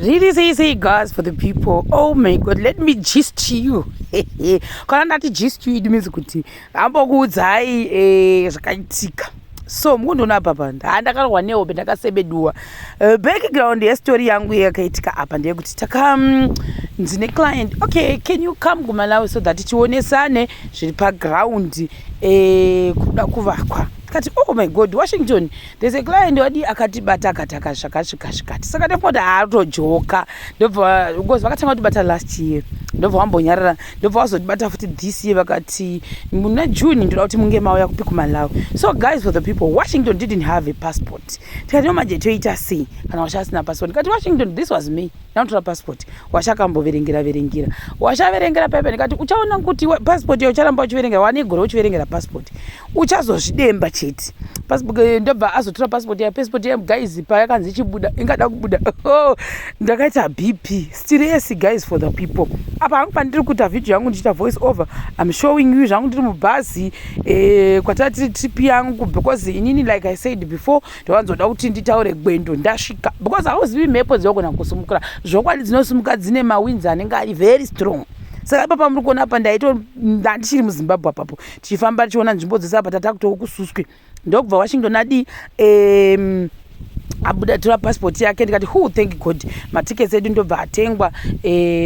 Really say say guys for the people. Oh my God, let me gist you. Kana ndati gist you, it means kuti ambokuudzai zvakaitika. So mukundiona apa pa ndakarohwa nehope, ndakasebeduwa. Background yestory yangu yakaitika apa ndeyekuti taka ndine client, "Okay, can you come kuMalawi so that tionesane zviri paground kuda kuvakwa?" Tikati, "Oh my God, Washington, there's a client wadi akatibata akati akazvakasvika svikati." Saka ndofoti haatojoka. Ndobva, because vakatanga kutibata last year, ndobva wambonyarara, ndobva wazotibata futi this year. Vakati muna June ndoda kuti munge mauya kupi? KuMalawi. So guys for the people, Washington didn't have a passport. Tikati, "No, manje toita sei kana Washa asina passport?" Ndikati, "Washington," this was me, ndanotora passport. Washa akamboverengera verengera, washaverengera paipa. Ndikati, "Uchaona kuti passport iyo ucharamba uchiverengera, wane gore uchiverengera passport, uchazozvidemba chete passport." Ndobva azotora passport ya passport ya guys, payakanzi ichibuda, ingada kubuda, oh, ndakaita BP, stress. Guys for the people, apa hangu pandiri kuita vhidhio yangu, ndichiita voice over, I'm showing you zvangu ndiri mubhazi kwatava tiri trip yangu, because inini, like I said before, ndowanzoda kuti nditaure gwendo ndasvika, because hauzivi mhepo dzinogona kusumukira. Zvokwadi dzinosumuka, dzine mawinds anenge ari very strong. Saka ipapa muri kuona apa ndaito ndandichiri muZimbabwe apapo, tichifamba tichiona nzvimbo dzese. Apa tatakutowo kuSuswe. Ndokubva Washington adi abuda, tora passport yake. Ndikati, "Who, thank God." Matickets edu ndobva atengwa,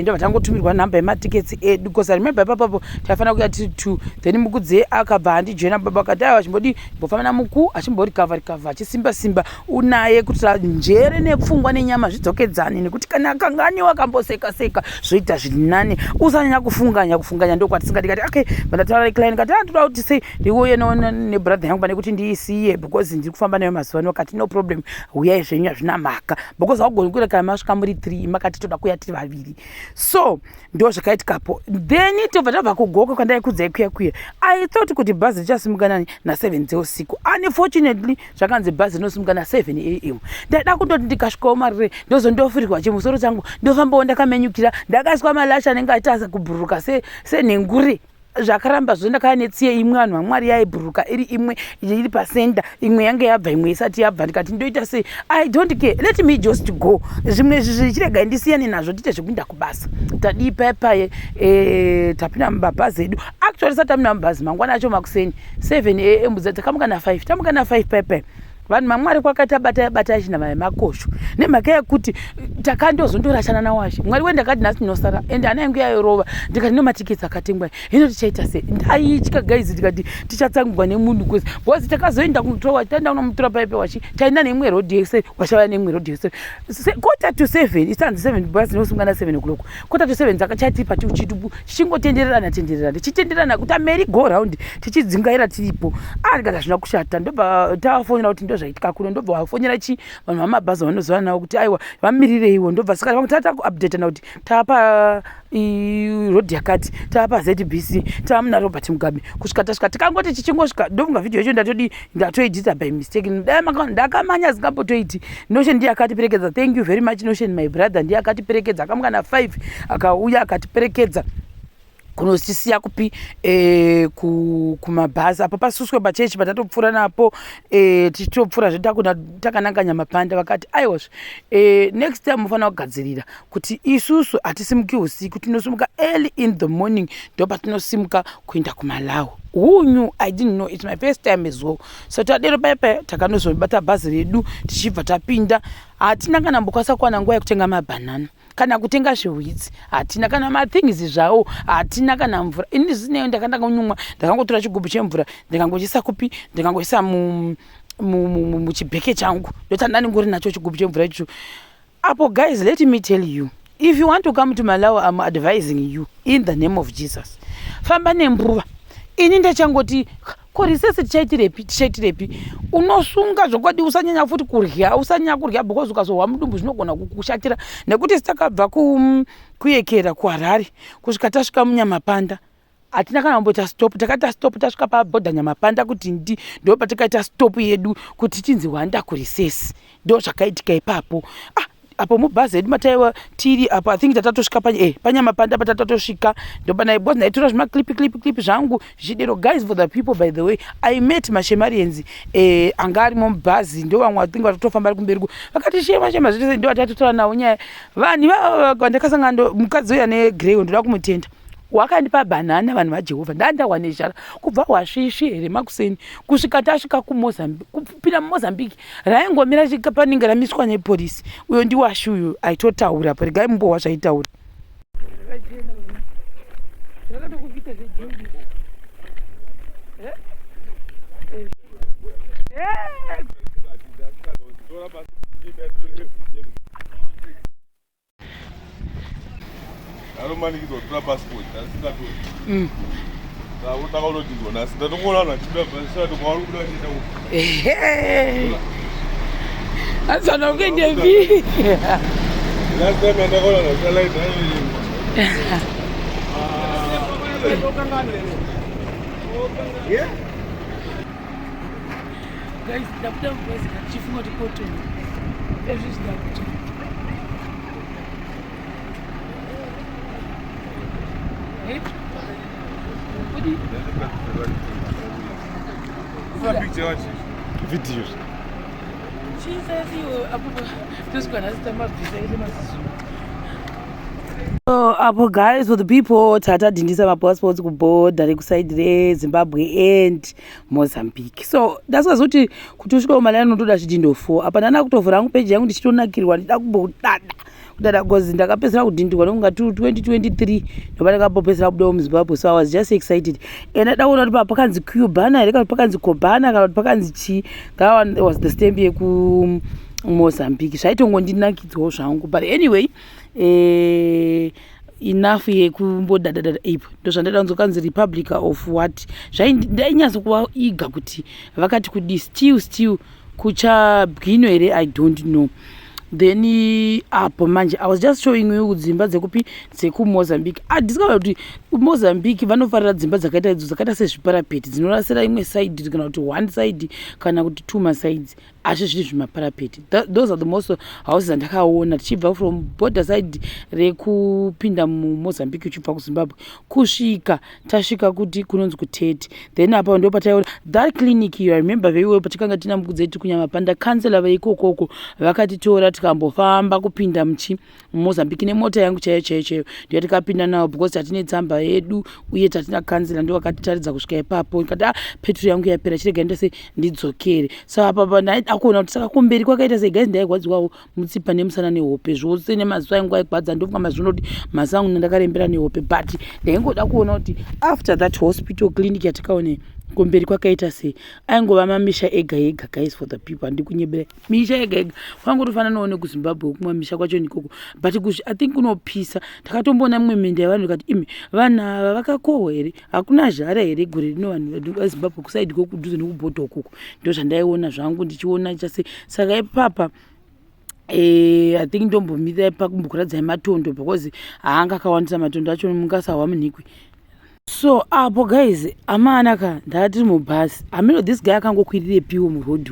ndobva tangotumirwa nhamba yematickets edu, because I remember ipapapo taifanira kuya tiri two. Then Mukudze akabva andijoina. Baba akati, "Aiwa, chimbodi mbofamba naMuku, achimborikavha rikavha, achisimba simba unaye, kuitira njere nepfungwa nenyama zvidzokedzane, nekuti kana akanganiwa akamboseka seka zvoita zviri nani. Usanyanya kufunganya kufunganya." Ndokwatisingadi. Kati, "Okay." Bandataura client, kati, "Ndoda kuti sei ndiuye nebrother yangu pane kuti ndiisiye, because ndiri kufamba nayo mazuva ano." Kati, "No problem, uyai zvenyu, hazvina mhaka, because haugoni kuita kana masvika muri three, makati toda kuya tiri vaviri." So ndo zvakaitikapo. Then tobva tabva kuGokwe kwandaikudzai kuya kuya. I thought kuti bhazi richasimuka nani? Na7 dzeusiku. Unfortunately zvakanzi bhazi rinosimuka na7 a.m. Ndaida kundoti ndikasvikawo marire, ndozondofurirwa chimusoro changu, ndofambawo ndakamenyukira, ndakaiswa malasha anenge aita kubhururuka senhengure. Zvakaramba zvo. Ndakava netsiye imwe, vanhu vaMwari, yaibhururuka iri imwe iri pacenter, imwe yange yabva, imwe isati yabva. Ndikati, "Ndoita sei? I don't care, let me just go. Zvimwe izvi zvichiregai ndisiyane nazvo, tiite zvekuenda kubasa." Tadii paipaye, tapinda mumabhazi edu. Actually sati tapinda mubhazi, mangwana acho makuseni 7 a.m., takamuka na5, tamuka na5 paipai. Vanhu vaMwari, kwakaita bata bata chinhama yemakosho, nemhaka yekuti takandozondorashana nawashe. Mwari we, ndakati nhasi ndinosara, ende hana yangu yairova. Ndikati, "No, matiketi akatengwa, hino tichaita sei?" Ndaitya guys. Ndikati tichatsangwa nemunhu kwese, because takazoenda kunotora, taenda kunomutora paipe wachi, taenda neimwe rodhi yese, wachauya neimwe rodhi yese. 6:45, isanzi 7, basi inosunga na7 o'clock. 6:45 dzakachatipa tichitubu, tichingotendererana tendererana, tichitendererana kuti merry go round, tichidzingaira tiripo. Ah, ndikati hazvina kushata. Ndobva tavafonera kuti ndo zvaitika kuno. Ndobva vafonera chi vanhu vamabhazi vanoziva navo kuti aiwa, vamirireiwo. Ndobva saka vamwe tata kuupdatana kuti tapa rodhi yakati, tapa ZBC, tava muna Robert Mugabe, kusvika tasvika. Tikangoti tichingosvika, ndofunga vhidhiyo yacho ndatodi ndatoedita by mistake. Dai ndakamanya zingambotoiti. Notion ndiye akatiperekedza. Thank you very much, Notion, my brother. Ndiye akatiperekedza, akamuka na5, akauya akatiperekedza kunosisiya kupi? Kumabhazi apa paSuswe pachechi patatopfuura napo, tichitopfuura zve takananga Nyamapanda. Vakati, "Aiwazve, next time mufanira kugadzirira kuti isusu hatisimuki usiku, tinosimuka early in the morning, ndo patinosimuka kuenda kuMalawi." Who knew? I didn't know, it's my first time as well. So tadero paipa, takanozobata bhazi redu, tichibva tapinda. Hatina kana mbokwanisa kuwana nguva yekutenga mabhanana kana kutenga zviwitsi, hatina kana mathings zvawo, hatina kana mvura. Ini zvisinei, ndakandangonyumwa, ndakangotora chigubhu chemvura, ndikangochisa kupi? Ndikangoisa muchibheke changu, ndotanda ndingori nacho chigubhu chemvura icho apo. Guys, let me tell you, if you want to come to Malawi, I'm advising you in the name of Jesus, famba nembuva. Ini ndachangoti, "Korisesi tichaitirepi? Tichaitirepi?" Unosunga zvokwadi, usanyanya futi kurya, usanyanya kurya, because ukazohwa mudumbu zvinogona kukushatira, nekuti sitakabva kuyekera kuHarare kusvika tasvika muNyamapanda, hatina kana kumboita stop. Takaita stop tasvika pabhodha Nyamapanda, kuti ndi ndo patakaita stop yedu, kuti tinzi wanda kurisesi. Ndo zvakaitika ipapo. Ah, Apo mubhazi edu mataiwa tiri apo, I think tatatosvika paNyamapanda patatosvika, ndopana because ndaitora zvimaclip clip clip zvangu zvichidero. Guys for the people, by the way, I met maShemarians anga arimo mubhazi. Ndo vamwe, I think, vatotofamba ari kumberi, vakati shema shema zvese, ndo vatatotora navo nyaya. Vanhu ivava vandakasangana, mukadzi uya negrey, ndoda kumutenda, wakandipa bhanana. Vanhu vaJehovha, ndandahwa nezhara kubva hwasvisvi here makuseni kusvika tasvika kuMozambique. Kupinda muMozambique raingomira panenge ramiswa nepolisi. Uyo ndiwashi uyu aitotaura po, regai mumbohwa zvaitaura. Zvakatokupita zvejimbi. Anomanikidzwa kutora passport, asingatori. Takaunodhinzwa nhasi, ndatongoona vanhu vachibuda bhasi, kwavari kubuda vachienda uko. Azana kuendepi? Last time yandakaona vanhu vachalaina. Yeah. Guys, ndabuda mubhazi ndichifunga kuti kotoni ezvizvi ndakuti kudi. Picture wachi videos. Chisasiwo apo tosvika nhasi tamabvisa ese maziso. So apo guys for the people, tatadhindisa mapassports kubhodha rekuside reZimbabwe and Mozambique. So ndasikazi kuti usvike kumalani unotoda zvidhindo 4. Apa ndana kutovhura hangu peji yangu ndichitonakirwa, ndida kumbodada kudada because ndakapedzisira kudhindwa nokunga 2023, ndopa ndakambopedzisira kubudawo muZimbabwe. So I was just excited and ndada kuona kuti pa pakanzi Cubana here kana kuti pakanzi Cobana kana kuti pakanzi chii. That was the stamp yekuMozambique, zvaitongondinakidzawo zvangu. But anyway, enough yekumbodadadada. Ipo ndozvandada kunzwa kanzi Republic of what. Ndainyatsokuva eager kuti vakati kudi still kuchabwino here, I don't know. Then apo manje I was just showing you dzimba dzekupi, dzekuMozambique. Adiscover kuti Mozambique vanofarira dzimba dzakaita idzo, dzakaita sezviparapeti, dzinorasira imwe side kana kuti one side kana kuti two masides, asi zviri zvimaparapeti. Those are the most houses andakaona tichibva from border side rekupinda muMozambique uchibva kuZimbabwe kusvika tasvika kuti kunonzi kuTete. Then apa ndo pataiona that clinic. You remember very well patikanga tina mukudzi tiri kuNyamapanda, kansela veikokoko vakatitora tikambofamba kupinda muchi muMozambique nemota yangu chaiyo chaiyo chaiyo. Ndiyo tikapinda nawo because tatine tsamba yedu uye tatina kansela, ndo vakatitaridza kusvika ipapo. Ndikati, "Ah, petro yangu yapera, chirega ndese ndidzokere." So apa ndaida kuona kuti saka kumberi kwakaita sei. Guys, ndaigwadziwawo mutsipa nemusana nehope zvose, nemaziso aingu aigwadza. Ndofunga mazvino kuti maziso angu ndandakarembera nehope, but ndaingoda kuona kuti after that hospital clinic yatakaone, kumberi kwakaita sei. Aingova mamisha ega ega. Guys for the people, handi kunyebera, misha ega ega, kwangotofananawo nekuZimbabwe kumwe misha kwacho nikoko. But I think kunopisa. Takatomboona mimwe minda yevanhu, ikati, "Imi, vanhu ava vakakohwa here? Hakuna zhara here gore rino?" Vanhu veZimbabwe kuside kwekudhuze nekubhodha ukoko, ndo zvandaiona zvangu ndichiona chase. Saka ipapa I think ndombomira pakumbokuradzai matondo because haanga akawandisa matondo acho, mungasahwa munhikwi. So apo guys, amanaka, ndatiri mubhasi, hameno this guy akangokwirirepiwo murodhi,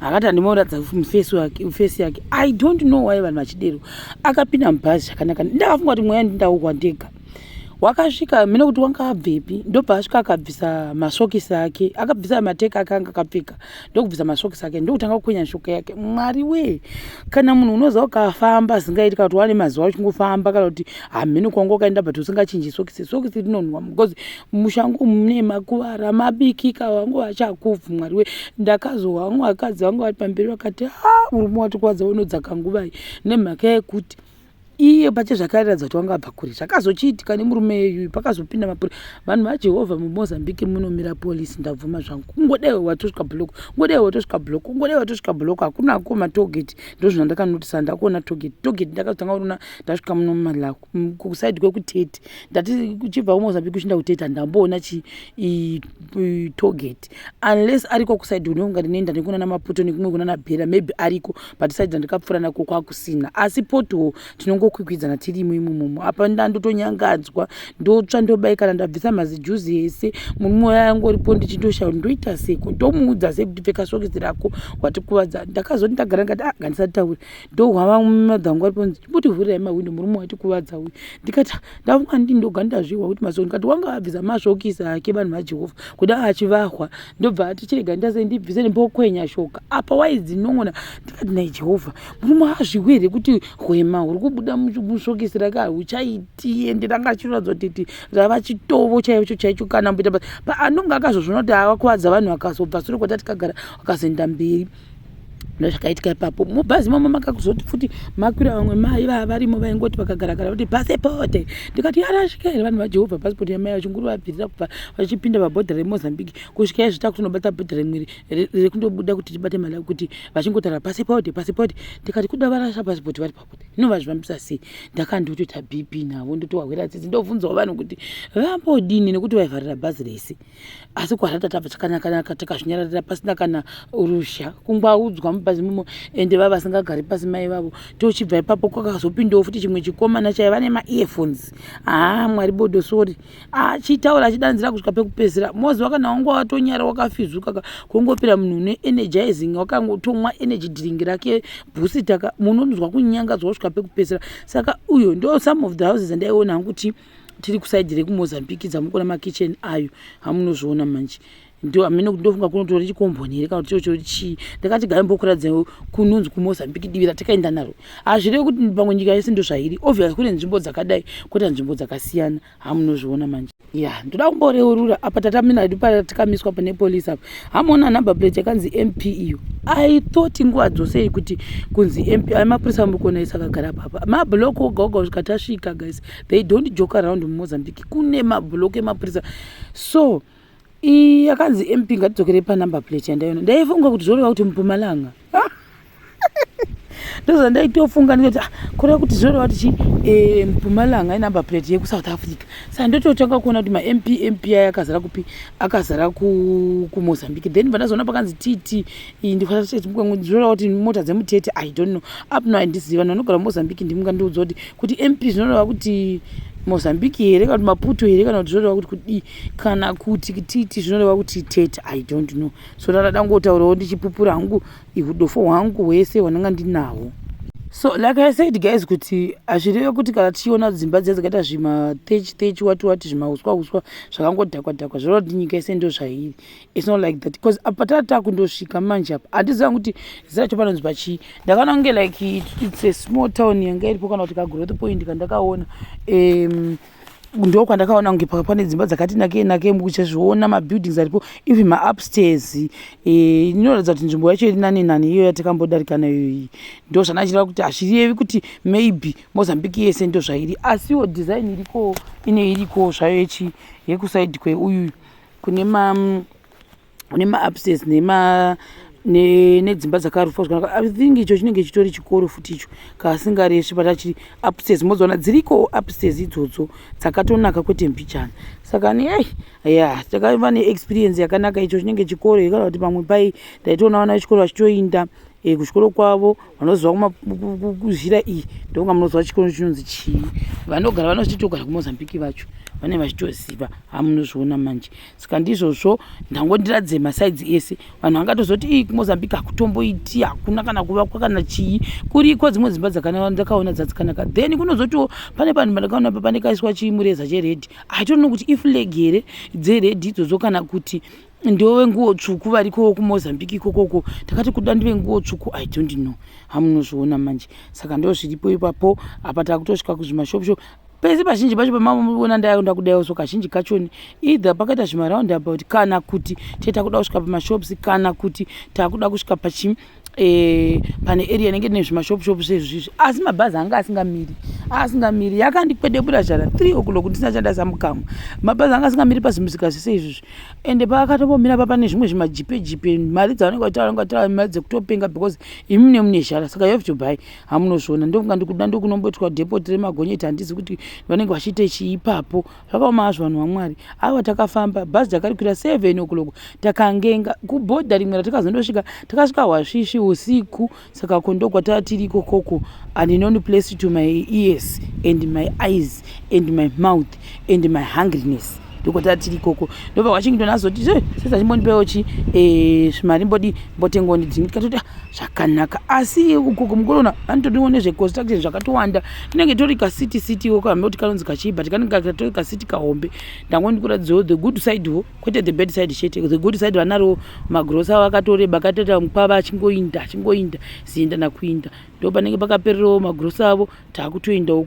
akati handimuratidza mufesi yake. I don't know why vanhu vachidero. Akapinda mubhazi zvakanaka, ndakafunga kuti mweya ndindaukwa ndega. Wakasvika mene kuti wanga abvepi, ndobva asvika akabvisa masokisi ake, akabvisa mateka ake anga akapfeka, ndokubvisa masokisi ake, ndokutanga kukwenya shuka yake. Mwari wee, kana munhu unoziva ukafamba zingaiti kana kuti wane mazuva uchingofamba kana kuti hamene kwanga ukaenda, but usingachinji sokisi, sokisi rinonhuwa because mushango mune makuvara mabikika, wangu vachakubvu. Mwari we, ndakazohwa vamwe vakadzi vangu vari pamberi vakati, "Ha, murume watikwadza unodzaka nguvai?" Nemhaka yekuti iye pache zvakaratidza kuti wanga abva kure. Zvakazochiitika nemurume iyuyu, pakazopinda mapuri. Vanhu vaJehovha, muMozambique munomira polisi, ndabvuma zvangu. Kungodaiwe watosvika block, kungodaiwe watosvika block, kungodaiwe watosvika block, hakuna ko matollgate. Ndo zvinhu ndakanotisa, ndakuona tollgate. Tollgate ndakazotanga kuona ndasvika muno muMalawi, kuside kwekuTete. Ndati uchibva kuMozambique uchienda kuTete, handamboona chi tollgate unless ariko kuside unonga ndinoenda nekuna namaputo nekumwe kuna naBhera, maybe ariko, but side randikapfuura nako kwakusina. Asi pothole tinongoona. Takangokwikwidzana tirimo imomomo. Apa ndandotonyangadzwa, ndotsva, ndobaikana, ndabvisa mazijuzi ese. Murume uya angoripo, ndichitoshaya kuti ndoita seko, ndomuudza sei kuti pfeka sokisi rako, watikuvadza. Ndakazoti ndagara ndikati, ah, ngandisataure. Ndohwa vamwe madha vangu varipo, chimboti mahwindo, murume watikuvadza uyu. Ndikati ndafunga ndini ndoga ndazvihwa kuti masokisi. Ndikati wanga abvisa masokisi ake, vanhu vaJehovha, kuda achivahwa. Ndobva ati chirega ndase ndibvise, ndimbokwenya shoka apa waidzinon'ona. Ndikati nai Jehovha, murume azvihwi here kuti hwema huri kubuda musokisi rake hauchaiti? Ende ranga achiratidza kuti rava chitovo chaicho chaicho. Kana mboita anonge akazozviona kuti avakuvadza vanhu, akazobva sure kwatati kagara, akazoenda mberi. Ndozvakaitika ipapo mubhazi mamo. Makakuzoti futi makwira vamwe mai vava varimo, vaingoti vakagarakara kuti pasipoti. Ndikati yarashika here, vanhu vaJehovha, pasipoti yamai vachinguri vabvirira kubva vachipinda pabhodha reMozambique kusvika izvi takutonobata bhodha rimwe rekundobuda kuti tibate Malawi, kuti vachingotaura pasipoti, pasipoti. Ndikati kuda varasha pasipoti vari pabhodha, inovazvifambisa sei? Ndakandotoita BP navo, ndotowahwira tsitsi, ndobvunzawo vanhu kuti vambodini, nekuti vaivharira bhazi rese. Asi kwarata tabva chakanaka, takazvinyararira pasina kana ruzha, kungwaudzwa mubhazi momo. Ende vava vasingagari pasi mai vavo. Tochibva ipapo, kwakazopindawo futi chimwe chikomana chaiva nemaearphones. Haa, Mwari bodo, sorry, achitaura achidanzira kusvika pekupedzisira. Moziva kana wanga watonyara wakafizuka ka, kungopira munhu une energizing, wakangotomwa energy drink rake booster ka, munonzwa kunyangadzwa kusvika pekupedzisira. Saka uyo ndo some of the houses andaiona hangu kuti tiri kusaidi rekuMozambique, dzamukona makitchen ayo hamunozviona manje. Ndo hamene kuti ndofunga kunotora chikomboni here kana kuti chiro chii. Ndakati gaimbokuradza kunonzi kuMozambique, divi ratakaenda naro. Hazvirevi kuti pamwe nyika yese ndo zvairi. Obvious kune nzvimbo dzakadai, kwoita nzvimbo dzakasiyana, hamunozviona manje. Ya, ndoda kumboreurura apa. Tatamina hedu patikamiswa pane polisi apa, hamuona number plate yakanzi MP iyo. I thought nguva dzose kuti kunzi MP ai mapurisa. Muri kuona isi akagara papa mablock oga oga kusvika tasvika. Guys, they don't joke around muMozambique. Kune mablock emapurisa. So iyi yakanzi MP, ngatidzokerei panumber plate yandaiona. Ndaifunga kuti zvoreva kuti Mpumalanga, ndozvandaitofunga. Ndikati, ah, kureva kuti zvoreva kuti chi Mpumalanga inumber plate yekuSouth Africa. Saka ndototanga kuona kuti maMP MP aya akazara kupi? Akazara kuMozambique. Then vandazoona pakanzi TT, zvoreva kuti mota dzemutete. I don't know, up now handizivi. Vanhu vanogara muMozambique ndimungandiudza kuti MP zvinoreva kuti Mozambique here, kana kuti Maputo here, kana kuti zvinoreva kuti kudii, kana kuti TT zvinoreva kuti Tete? I don't know. So ndada ngotaurawo ndichipupura hangu udofo hwangu hwese hwandanga ndinahwo. So like I said, guys, kuti hazvireve kuti kana tichiona dzimba dziya dzakaita zvimathatch thatch, wati wati, zvimauswa uswa zvakangodhakwa dhakwa, zvoreva kuti nyika yese ndo zvairi. It's not like that, because apa tata takundosvika manje apa, handiziva kuti zita racho panonzi pachii. Ndakaona kunge like it's a small town yanga iripo, kana kuti kagrowth point kandakaona. Ndo kwandakaona kunge pane dzimba dzakati nakei nakei. Muchizviona mabuildings aripo, even maupstairs, inoratidza kuti nzvimbo yacho iri nani nani iyo yatakambodarika nayo iyi. Ndo zvandachireva kuti hazvirevi kuti maybe Mozambique yese ndo zvairi, asiwo design iriko ine iriko zvayo yechi yekusaidi kweuyu kune maupstairs nema nedzimba dzakarufwa zvakanaka. I think icho chinenge chitori chikoro futi icho kasingaresvi patachiri upstairs. Mozoona dziriko upstairs idzodzo dzakatonaka, kwete mbichana. Saka nei ya takava neexperience yakanaka. Icho chinenge chikoro, kana kuti pamwe pai ndaitoona vana vechikoro vachitoinda kuchikoro kwavo. Vanoziva kuzhira iyi, ndokunga munoziva chikoro chinonzi chii. Vanogara vanozvitogara kuMozambique vacho vanenge vachitoziva, hamunozviona manje. Saka ndizvozvo, ndangondiradze masides ese. Vanhu vangatozoti ii kuMozambique hakutomboiti, hakuna kana kuvakwa kana chii. Kuriko dzimwe dzimba ndakaona dzadzikanaka. Then kunozotiwo pane panhu pandakaona pane kaiswa chimureza chered. I don't know kuti iflag here dzered idzodzo, kana kuti ndovenguo tsvuku varikowo kuMozambique ikokoko. Takati kuda ndivenguo tsvuku, I don't know, hamunozviona manje. Saka ndo zviripo ipapo. Apa takutosvika kuzvimashopshop pese. Pazhinji pacho pamaona ndaenda kudaiwo, so kazhinji kachoni either pakaita zvimaroundabout, kana kuti tee takuda kusvika pamashops, kana kuti takuda kusvika pachi pane area inenge ine zvimashopshop sezvizvi. Asi mabhazi anga asingamiri, asingamiri. Yakandikwedebura zhara 3 o'clock, ndisina chandaisa mukamwa. Mabhazi anga asingamiri pazimusika zvese izvizvi. Ende paakatombomira pa pane zvimwe zvimajipe jipe, mari dzavanenge vachitaura, vanenge vachitaura mari dzekutopenga, because imi mune mune zhara, saka you have to buy. Hamunozviona, ndokunga ndikuda ndokunomboitwa depot remagonyeti. Handizi kuti vanenge vachiite chii ipapo. Zvakaoma hazvo, vanhu vaMwari. Aiwa, takafamba bhazi takarikwira 7 o'clock, takangenga kubhodha rimwe ratakazondosvika, takasvika hwasvisvi. Usiku saka ko ndokwataa tiri ikokoko, unknown place to my ears and my eyes and my mouth and my hungriness. Ndokwataa tiri ikoko. Ndobva Washington azoti, "Ze sesa, chimbondipewo chi zvimari, mbodi mbotengawo ndidrink." Tikatoti, "Ah, zvakanaka." Asi ukoko mukorona vanotodiwo nezveconstruction zvakatowanda. Inenge tori kacity city ikoko, hamoti kanonzi kachii, but kanenge katori kacity kahombe. Ndangondikuratidzawo the good side wo, kwete the bad side chete. The good side, vanaro magrosa avo akatoreba, akatoita mukwava, achingoinda achingoinda, zienda nakuinda. Ndo panenge pakapererawo magrosa avo. Taakutoendawo.